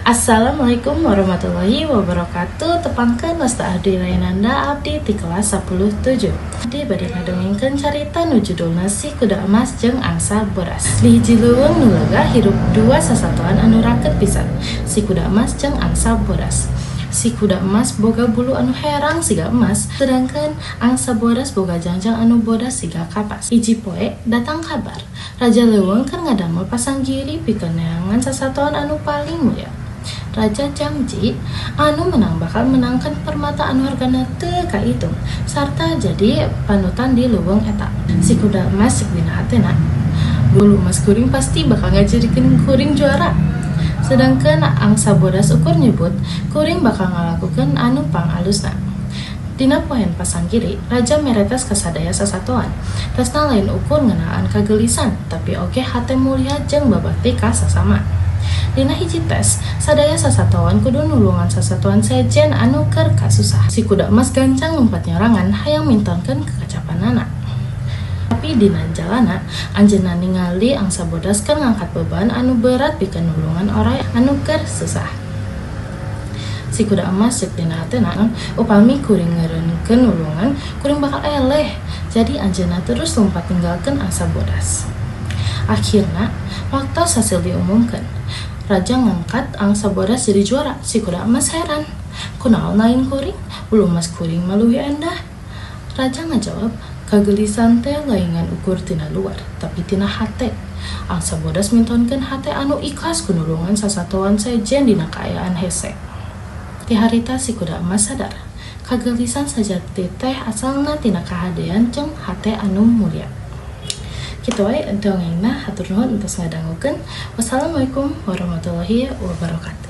Assalamualaikum warahmatullahi wabarakatuh. Tepangkeun, wasta abdi Lainanda, abdi ti kelas 10 7. Abdi bade ngadongengkeun carita nu judulna Si Kuda Emas jeung Angsa Bodas. Di hiji leuweung nu lega hirup dua sasatoan anu raket pisan, Si Kuda Emas jeung Angsa Bodas. Si Kuda Emas boga bulu anu herang siga emas, sedangkan Angsa Bodas boga jangjang anu bodas siga kapas. Hiji poe datang kabar, Raja Leuweung keur ngadamel pasanggiri pikeun neangan sasatoan anu paling mulia. Raja janji anu menang bakal menangkan permata anu hargana teu kaitung sarta jadi panutan di leuweung eta. Si Kuda Emas cek dina hatena, "Bulu emas kuring pasti bakal ngajadikeun kuring juara." Sedangkan Angsa Bodas ukur nyebut, "Kuring bakal ngalakukeun anu pangalusna." Dina poean pasanggiri, raja mere tes ka sadaya sasatoan. Tesna lain ukur ngeunaan kageulisan, tapi oge hate mulia jeung babakti ka sasama. Dina hiji tes, sadaya sasatoan kudu nulungan sasatoan sejen anu keur kasusah. Si Kuda Emas gancang lumpat nyorangan hayang mintonkeun kakacapanana. Tapi dina jalana, anjeunna ningali Angsa Bodas keur ngangkat beban anu berat pikeun nulungan oray anu keur susah. Si Kuda Emas cek dina hatena, "Upami kuring ngeureunkeun nulungan, kuring bakal eleh." Jadi anjeunna terus lumpat ninggalkeun Angsa Bodas. Akhirna, waktos hasil diumumkeun, raja ngangkat Angsa Bodas jadi juara. Si Kuda Emas heran, "Kunaon lain kuring? Bulu emas kuring mah leuwih endah." Raja ngajawab, "Kageulisan teh lain ngan ukur tina luar, tapi tina hate. Angsa Bodas mintonkeun hate anu ikhlas ku nulungan sasatoan sejen dina kaayaan hese." Ti harita si Kuda Emas sadar, kageulisan sajati teh asalna tina kahadean jeung hate anu mulia. Kitu wae dongengna, hatur nuhun entos ngadangukeun. Wassalamualaikum warahmatullahi wabarakatuh.